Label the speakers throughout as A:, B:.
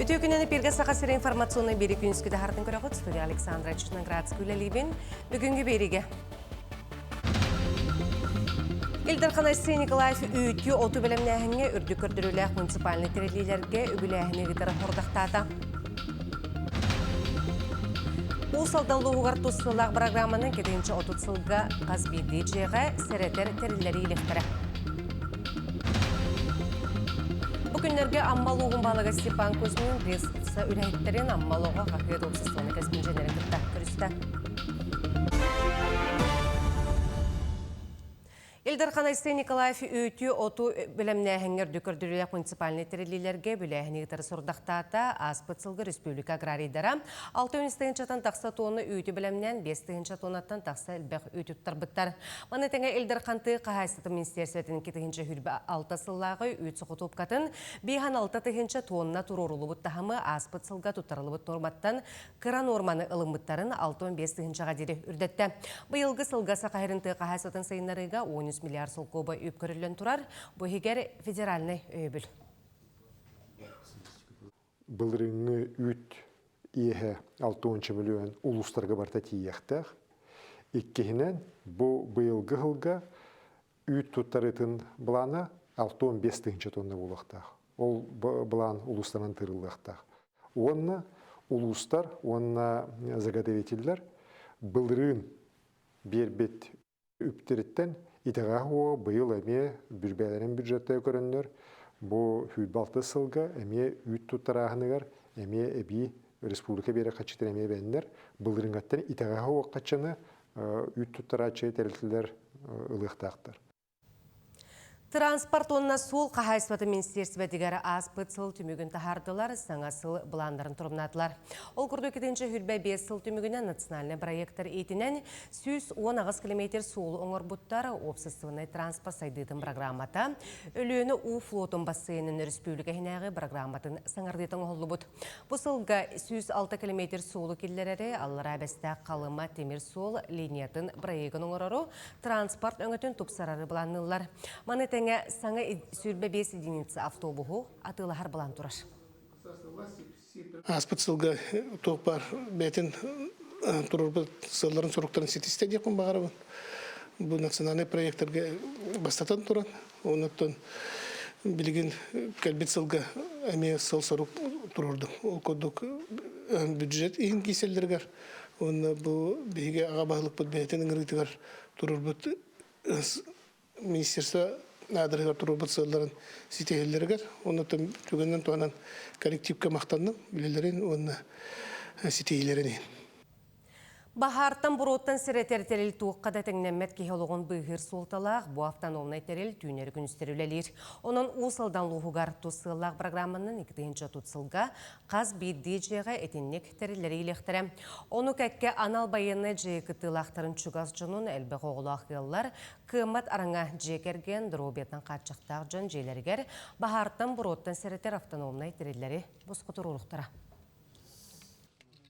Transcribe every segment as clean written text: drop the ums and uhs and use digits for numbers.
A: Үтүө күнүн эпиргэ Саха сирэ информационнай биэри күнүскү таһаартын көрөҕүт. Студия Александра Черноградская үлэлиибин. Бүгүҥҥү биэригэ Ил Дархан Айсен Николаев үүтү оту бэлэмнээһиҥҥэ үрдүк көрдөрүүлээх муниципальнай тэриллиилэргэ үбүлээһини ыытара сорудахтаата. Уус Алдан улууһугар тус сыллаах программаны кэтинчи 30 сылга хас биирдии дьиэҕэ сэрэтэр тэриллэри илэхтэрэ. Бу күннэргэ Амма улууһун баһылыга Степан Кузьмин пресса үлэһиттэрин Амма олоҕо хаһыат уопсастыбаны кэспинженерин кытта көрүстэ. Ил Дархан Айсен Николаев үүтү оту бэлэмнээһиҥҥэ үрдүк көрдөрүүлээх муниципальнай тэриллиилэргэ бүлээһини ыытары сорудахтаата. Ааспыт сылга республика аграрийдара 6 тыһыынчаттан тахса тонна үүтү бэлэмнээн 5 тыһыынча тоннаттан тахса элбэх үүт туттарбыттар. Маны тэҥэ Ил Дархан тыа хаһаайыстыбатын министиэристибэтин 2026 сыллааҕы үүт соҕотуопкатын 56 тыһыынча тонна туруоруллубут таһымы ааспыт сылга туттарыллыбыт нуорматтан кыра нуорманы ылыммыттарын 65 тыһыынчаҕа диэри үрдэттэ. Быйылгы сылга Саха сирин тыа хаһаайыстыбатын сайыннарыыга 13 миллиард солкуоба үп көрүллэн турар. Бу иһигэр федеральнай өйөбүл.
B: Былырыыҥҥы үүт иэһэ 60 миллион улуустарга барыта тиийиэхтээх. Иккиһинэн, бу быйылгы сылга үүт туттарыытын былаана 65 тыһыынча тонна буолуохтаах. Ол былаан улуустарынан тыырыллыахтаах. Уонна улуустар уонна заготовителлэр былырыын биэрбит үптэриттэн итэҕэһ уо быйыл эмиэ бүрбээлэрин бюджеттара көрөннөр бу 26 сылга эмиэ үүт туттарааһыныгар эмиэ эбии республика биэрэр хаччытын эмиэ бэннэр былырыыҥҥаттан итэҕэһ уо хаччыны үүт туттарааччы тэрилтэлэр ылыахтаахтар.
A: Транспорт уонна суол хаһаайыстыбатын министиэристибэтигэр ааспыт сыл түмүгүн таһаардылар, саҥа сыл былааннарын торумнаатылар. Ол курдук 2025 сыл түмүгүнэн национальнай проектар иитинэн 118 километр суолу оҥорбуттар, уопсастыбаннай транспорт сайдыытын программата, Өлүөнэ уу флотун бассейнын өрөспүүбүлүкэ иһинээҕи программатын саҥардыыта оҥоһуллубут. Бу сылга 106 километр суолу киллэрэри Аллараа Бэстээх Халыма тимир суол линиятын проегын оҥорору, транспорт өҥөтүн тупсарары былаанныыллар. Маны тэҥэ саҥа 25 единица автобуһу атыылаһар былаан турар.
C: Ааспыт сылга туох баар бэйэтин туруорбут сыалларын-соруктарын ситистэ диэхпин баҕарабын. Бу национальнай проектарга бастатан туран, онуттан билигин кэлбит сылга эмиэ сыл-сорук туруордум. Ол курдук бюджет иһин киирсэллэригэр уонна бу биһиги аҕа баһылыкпыт бэйэтин ыҥырыытыгар туруорбут министерство аадырыгар туруорбут сыалларын ситиһэллэригэр уонна түгэнинэн туһанан коллективка махтанным үлэлэрин уонна ситиһиилэрин иһин.
A: Баһаартан буруоттан сэрэтэр тэрил туохха да тэҥнэммэт киһи олоҕун быыһыыр суолталаах бу автономнай тэрил түүннэри-күнүстэри үлэлиир. Онон Уус Алдан улууһугар тус сыаллаах программанан 2030 сылга хас биирдии дьиэҕэ итинник тэриллэри иилиэхтэрэ. Ону кэккэ анал байыаннай дьиэ кыттыылаахтарын чугас дьонун элбэх оҕолоох ыаллар, кыаммат араҥа дьиэ кэргэн, доруобуйатынан хааччахтаах дьон дьиэлэригэр баһаартан буруоттан сэрэтэр автономнай тэриллэри босхо туруоруохтара.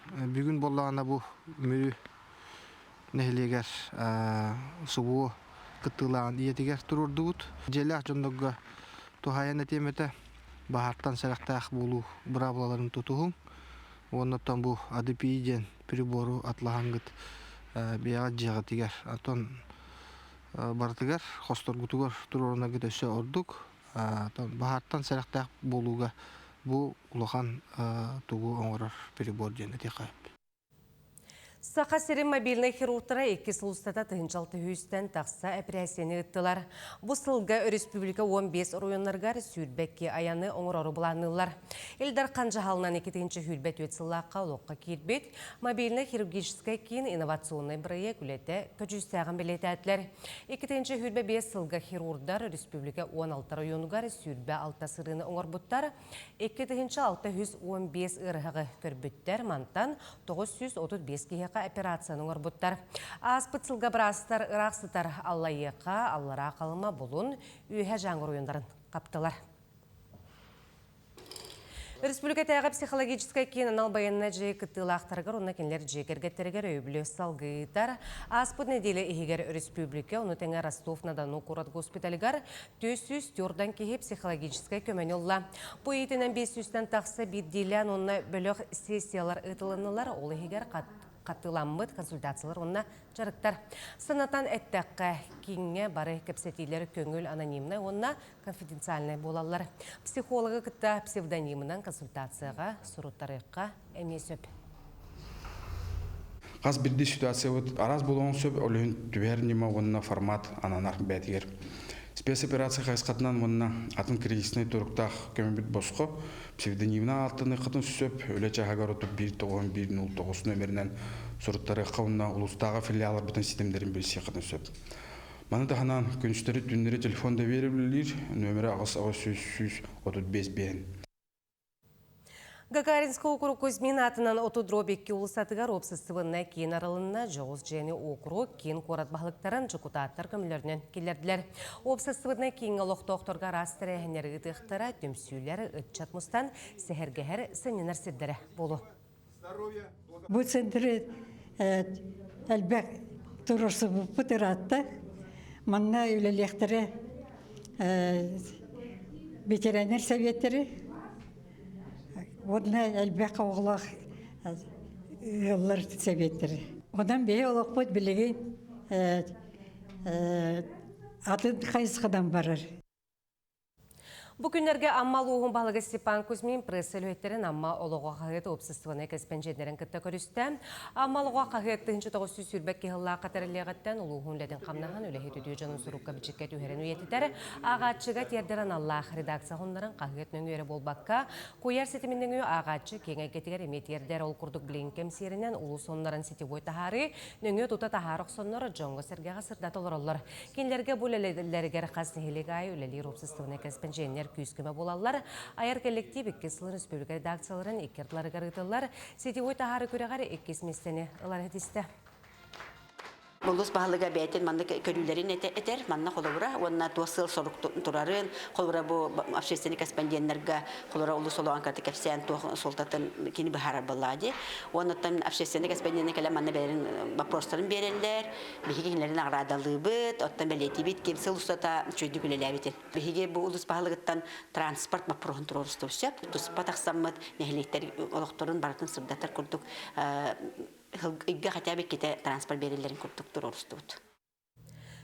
D: Бүгүн буоллаҕына бу Мүрү нэһилиэгэр субуу кыттыылааҕын ийэтигэр туруордубут. Дьиэлээх дьоннорго туһаайан этиэм этэ, баһаартан сэрэхтээх буолуу быраабылаларын тутуһуҥ. Уонна оттон бу АДПИ диэн прибору атлаһаҥҥыт бэйэҕит дьиэҕитигэр, оттон барытыгар хосторгутугар туруорунаргыт өссө ордук. Баһаартан сэрэхтээх буолууга бу улахан тугу оҥорор прибор диэн этиэххэ сөп.
A: Саха сирин мобильнай хирургтара икки сыл устата тыһыынча 600-тэн тахса эпэрээссийэни ыыттылар. Бу сылга өрөспүүбүлүкэ 15 оройуоннарыгар 22 айаны оҥорору былаанныыллар. Ил Дархан дьаһалынан 2024 сыллаахха олоххо киирбит мобильнай хирургическай киин инновационнай бырайыак үлэтэ көдьүүстээҕин бэлиэтээтилэр. 2025 сылга хирурдар республика 16 оройуонугар 26 сырыыны оҥорбуттар, 2615 ыарыһаҕы көрбүттэр, мантан 935 киһиэхэ операцияны оҥорбуттар. Ааспыт сылга быраастар ыраах сытар Аллайыаха, Аллараа Халыма, Булун, Үөһэ Дьааҥы оройуоннарын хаптылар. Республикатааҕы психологическай киин анал байыаннай дьиэ кыттыылаахтарыгар уонна кинилэр дьиэ кэргэттэригэр өйөбүлү салгыытар. Ааспыт нэдиэлэ иһигэр өрөспүүбүлүкэ, ону тэҥэ Ростов-на-Дону куорат госпиталыгар 404 киһи психологическай көмөнү ылла. Бу иитинэн 500-тэн тахса биирдиилээн уонна бөлөх сессиялар ыытылыннылар, ол иһигэр хатыламмыт консультациялар уонна дьарыктар. Санатан эттэххэ, кииҥҥэ бары кэпсэтиилэр көҥүл анонимнай уонна конфиденциальнай буолаллар. Психологы кытта псевдонимынан консультацияҕа суруттарыахха эмиэ сөп.
E: Хас биирдии ситуациябыт араас буолуон сөп, ол иһин түбэһэр ньыма уонна формат ананар бэйэтигэр. Спецоперация хайысхатынан уонна атын кризиснэй туруктаах көмөбүт босхо псевдонимынан ааттаныаххытын сөп, үлэ чааһыгар 31 91 09 номеринэн суруттарыахха уонна улуустааҕы филиалларбытын ситимнэрин билсиэххитин сөп. Маны таһынан күнүстэри-түүннэри телефон да биэриллиир, нүөмэрэ 8 800 135 биэһин.
A: Гагаринскай округ Кузьмин аатынан 30/2 уулуссатыгар уопсастыбаннай киин арылынна. Дьоҕус дьиэни округ киин куорат баһылыктарын дьокутааттар көмөлөрүнэн киллэрдилэр. Уопсастыбаннай кииҥҥэ олохтоохторго араас тэрээһиннэри ыытыахтара, түмсүүлэр, ыччат мустан сэһэргэһэр, сынньанар сирдэрэ буолуо.
F: Бу центры элбэх туруорсубуппут ыраатта. Манна үлэлиэхтэрэ ветеринар советтары уонна элбэх оҕолоох ыаллар советтары. Онон биһи олохпут билигин атын хайысхадан барар.
A: Бу күннэргэ Амма улууһун баһылыга Степан Кузьмин пресса үлэһиттэрин Амма олоҕо хаһыат уопсастыбаннай кэспэнчиэннэрин кытта көрүстэ. Амма олоҕо хаһыат 1922 сыллаахха тэриллиэҕиттэн улууһун үлэтин хамнаһын үлэһит үтүө дьонун сурукка-бичиккэ түһэрэн үйэтитэр, ааҕааччыга тиэрдэр аналлаах редакция хоннорун хаһыат нөҥүө эрэ буолбакка, куйаар ситимин нөҥүө ааҕааччы киэҥ эйгэтигэр эмиэ тиэрдэр. Ол курдук билигин кэм сиэринэн улуус соннорун сетевой таһаарыы нөҥүө тута таһаара охсоннор дьоҥҥо-сэргэҕэ сырдата олороллор. Кинилэргэ бу үлэлэригэр хас нэһилиэк аайы үлэлиир уопсастыбаннай кэспэнчиэннэр күүс-көмө буолаллар. Айар кэллэктиип иккис сылын республика редакцияларын икки ардыларыгар ыытыллар. Сетевой таһаары күрэҕэр иккис миэстэни ылар ситистэ.
G: Улус баһылыга бэйэтин маннык көрүүлэрин этэр, манна холобура уонна туох сыал-сорук турарын, холобура бу общественный корреспонденнарга холобура улус олоҕун кытта кэпсээн туох суолтатын кини быһаарар буоллаҕа дии. Уонна общественный корреспонденнар кэлэн манна бэйэлэрин вопростарын биэрэллэр, Биһиги кинилэри наҕараадалыыбыт, оттон бэлиэтиибит ким сыл устата үчүгэйдик үлэлээбитин. Биһиги бу улус баһылыгыттан транспорт боппуруоһун туруорустубут сөп. Туспа тахсаммыт нэһилиэктэр олохторун барытын сырдатар курдук ыйга хотя бы иккитэ транспорт биэрэллэрин курдук туруорустубут.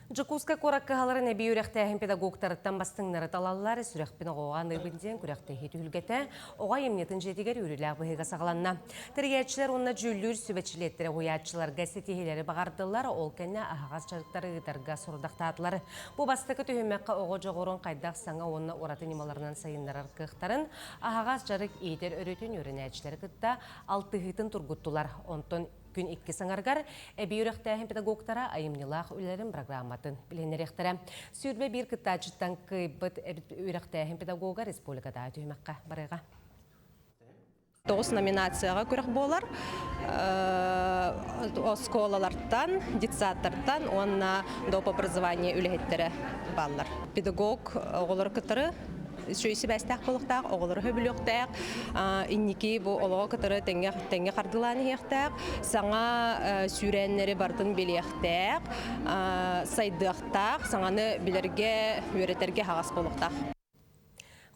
A: Дьокуускай куоракка ыһаларын эбии үөрэхтээһин педагогтарыттан бастыҥнары талаллар. Сүрэхпин оҕоҕо аныыбын диэн күрэхтэһии түһүлгэтэ оҕо айымньытын дьиэтигэр үөрүүлээх быһыыга саҕаланна. Тэрийээччилэр уонна дьүүллүүр сүбэ чилиэттэрэ уһуйааччыларга ситиһиилэри баҕардылар, ол кэннэ аһаҕас дьарыктары ыытарга сорудахтаатылар. Бу бастакы түһүмэххэ оҕо дьоҕурун хайдах саҥа уонна ураты ньымаларынан сайыннарар кыахтарын, аһаҕас дьарык иитэр өрүтүн үөрэнээччилэри кытта алтыһыытын тургуттулар. Онтон күн иккис аҥарыгар эбии үөрэхтээһин педагогтара айымньылаах үлэлэрин программатын билиһиннэриэхтэрэ. 21 кыттааччыттан кыайбыт үөрэхтээһин педагога республикатааҕы түһүмэххэ барыаҕа.
H: Тоҕус номинацияҕа күрэх буолар. Оскуолалартан, детсадтартан уонна доп образование үлэһиттэрэ бааллар. Педагог оҕолору кытары үчүгэй сибээстээх буолуохтаах, оҕолору сөбүлүөхтээх, инники бу олоҕу кытары тэҥҥэ тэҥҥэ хардыылаан иһиэхтээх, саҥа сүүрээннэри барытын билиэхтээх, сайдыахтаах, саҥаны билэргэ, үөрэтэргэ аһаҕас буолуохтаах.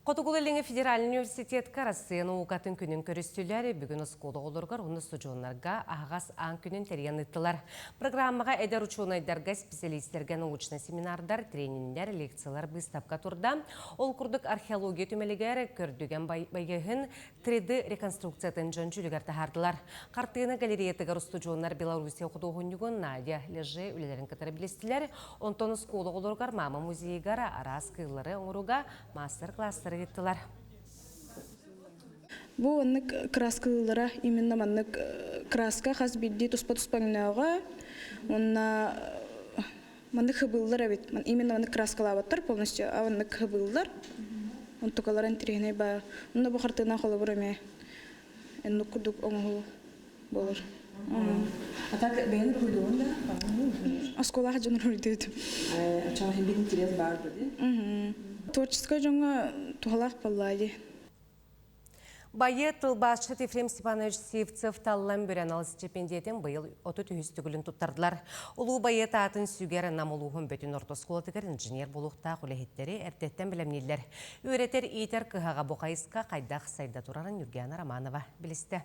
A: Хотугулуу-Илиҥҥи федеральнай университетка Россия наукатын күнүн көрүстүлэр. Бүгүн оскуола оҕолоругар уонна устудьуоннарга аһаҕас аан күнүн тэрийэн ыыттылар. Программаҕа эдэр учуонайдарга, специалистэргэ научнай семинардар, трениннэр, лекциялар, быыстапка турда. Ол курдук археология түмэлигэр көрдүгэн байыһын 3D реконструкциятын дьон дьүүлүгэр таһаардылар. Хартыына галереятыгар устудьуоннар Белоруссия худуоһунньугун Надя Леже үлэлэрин кытары билистилэр. Онтон оскуола оҕолоругар Мама музейыгар араас кыыллары оҥорууга маастар-класстары ыыттылар.
I: Бу оннук краскалыылара именно маннык краска хас биирдии туспа-туспа өҥнөөҕө уонна маннык хыбыыллар эбит. Именно маннык краскалаабаттар полностью, а маннык хыбыыллар. Онтукалара интэриэһинэй баа. Онно бу хартыына холобур эмиэ эннук курдук оҥоһуу буолар.
J: А так бэйэн уруһуйдугун да?
I: Оскуолаах дьон уруһуйдуутум.
J: Оччоҕо иһин бир интерес баар ди?
I: Творческай дьоҥҥо туһалаах буоллаа дии.
A: Байыат тылбаасчыт Ефрем Степанович Сивцев таллан бүрэн ал стипендиятын быйыл 33 төгүлүн туттардылар. Улуу байыат аатын сүгэр Нам улууһун бөтүн орто оскуолатыгар инженер буолуохтаах үлэһиттэри эрдэттэн бэлэмнииллэр. Үөрэтэр иитэр кыһаҕа бу хайысха хайдах сайда турарын Нюргиана Романова билистэ.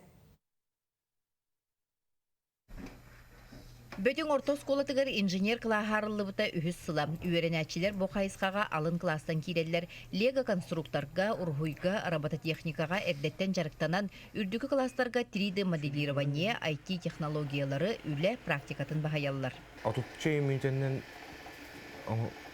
K: Бөтүҥ орто оскуолатыгар инженер кылааһа арыллыбыта үһүс сыла. Үөрэнээччилэр бу хайысхаҕа алын кылаастан киирэллэр. Лего-конструкторга, уруһуйга, робототехникаҕа эрдэттэн дьарыктанан, үрдүкү кылаастарга 3D-моделирование, IT-технологиялары, үлэ практикатын баһыйаллар.
L: Отучча мүнүүтэнэн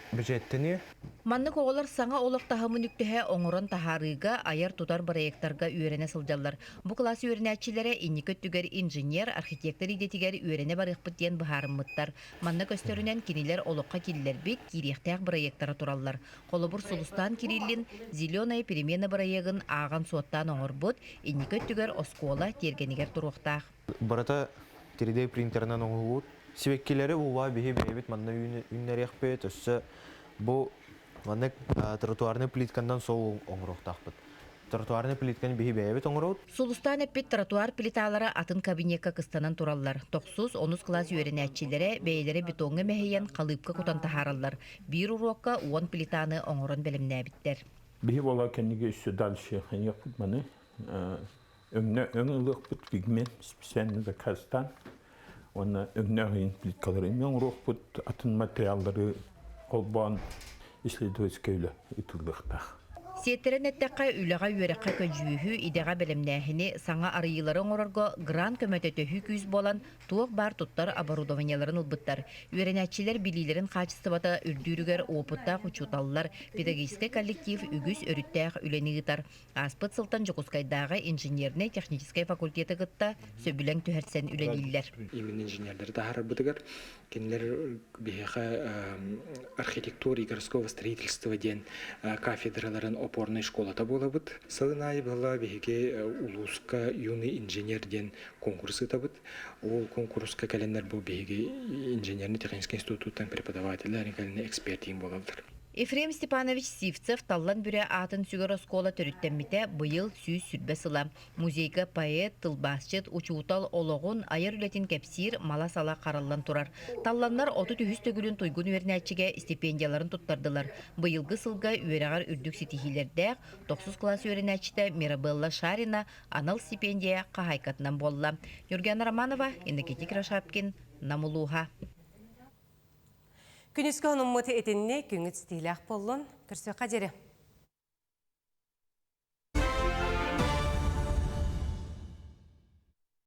L: бэчээттэнии.
K: Маннык оҕолор саҥа олох таһымын үктэһэ оҥорон таһаарыыга, айар-тутар бырайыактарга үөрэнэ сылдьаллар. Бу кылаас үөрэнээччилэрэ инники өттүгэр инженер, архитектор идэтигэр үөрэнэ барыахпыт диэн быһаарыммыттар. Манна көстөрүнэн кинилэр олоххо киллэрбит, киириэхтээх бырайыактара тураллар. Холобур, Сулустаан Кириллин «Зеленая перемена» бырайыагын ааҕан-суоттаан оҥорбут, инники өттүгэр оскуола тиэргэнигэр туруохтаах.
L: Барыта 3D принтерынан оҥоһуллубут. Сибэккилэри булла биһи бэйэбит манна үүннэриэхпит, өссө бу маннык тротуарный плитканнан суол оҥоруохтаахпыт. Тротуарный плитканы биһи бэйэбит оҥоробут.
K: Сулустаан эппит тротуар плиталара атын кабинекка кыстанан тураллар. Тохсус, онус кылаас үөрэнээччилэрэ бэйэлэрэ бетоҥҥа мэһийэн халыыпка кутан таһаараллар. Биир уруокка 10 плитаны оҥорон бэлэмнээбиттэр.
M: Биһи буола кэннигэ өссө дальше хайыахпыт маны өҥнө өҥ ылыахпыт пигмент специально заказтаан уонна өҥнөөх иһин плиткалары эмиэ оҥоруохпут атын материаллары холбоон исследовательскай үлэ ыытыллыахтаах.
K: Сиэттэрэн эттэххэ, үлэҕэ-үөрэххэ көдьүүһү, идэҕэ бэлэмнээһини, саҥа арыйыылары оҥорорго грант көмөтө төһүү күүс буолан, туох баар туттар оборудованиеларын ылбыттар. Үөрэнээччилэр билиилэрин хаачыстыбата үрдүүрүгэр уопуттаах учууталлар, педагогическай коллектив үгүс өрүттээх үлэни ыытар. Ааспыт сылтан Дьокуускайдааҕы инженернэй-техническэй факультеты кытта сөбүлэҥ түһэрсэн үлэлииллэр.
N: Именно инженердэри таһаарарбытыгар кинилэр биһиэхэ архитектура и городского строительства диэн кафедраларын опорнай школата буолабыт. Сылын аайы была биһиги улууска юный инженер диэн конкурс ыытабыт. Ол конкурска кэлэннэр бу биһиги инженерно-технический институттан преподавателлэр кэлин экспертиин буолаллар.
K: Ефрем Степанович Сивцев Таллан Бүрэ аатын сүгэр оскуола төрүттэммитэ быйыл 120 сыла. Музейга поэт, тылбаасчыт, учуутал олоҕун, айар үлэтин кэпсиир мала-сала хараллан турар. Талланнар 33 төгүлүн туйгун үөрэнээччигэ стипендияларын туттардылар. Быйылгы сылга үөрэҕэр үрдүк ситиһиилэрдээх тохсус кылаас үөрэнээччитэ Мирабелла Шарина анал стипендия хаһаайкатынан буолла. Нюргена Романова, Иннокентий Кирашапкин, Нам улууһа.
A: Күнүскү хонуммут итинни күҥүт ситиилээх буоллун. Көрсүөххэ диэри.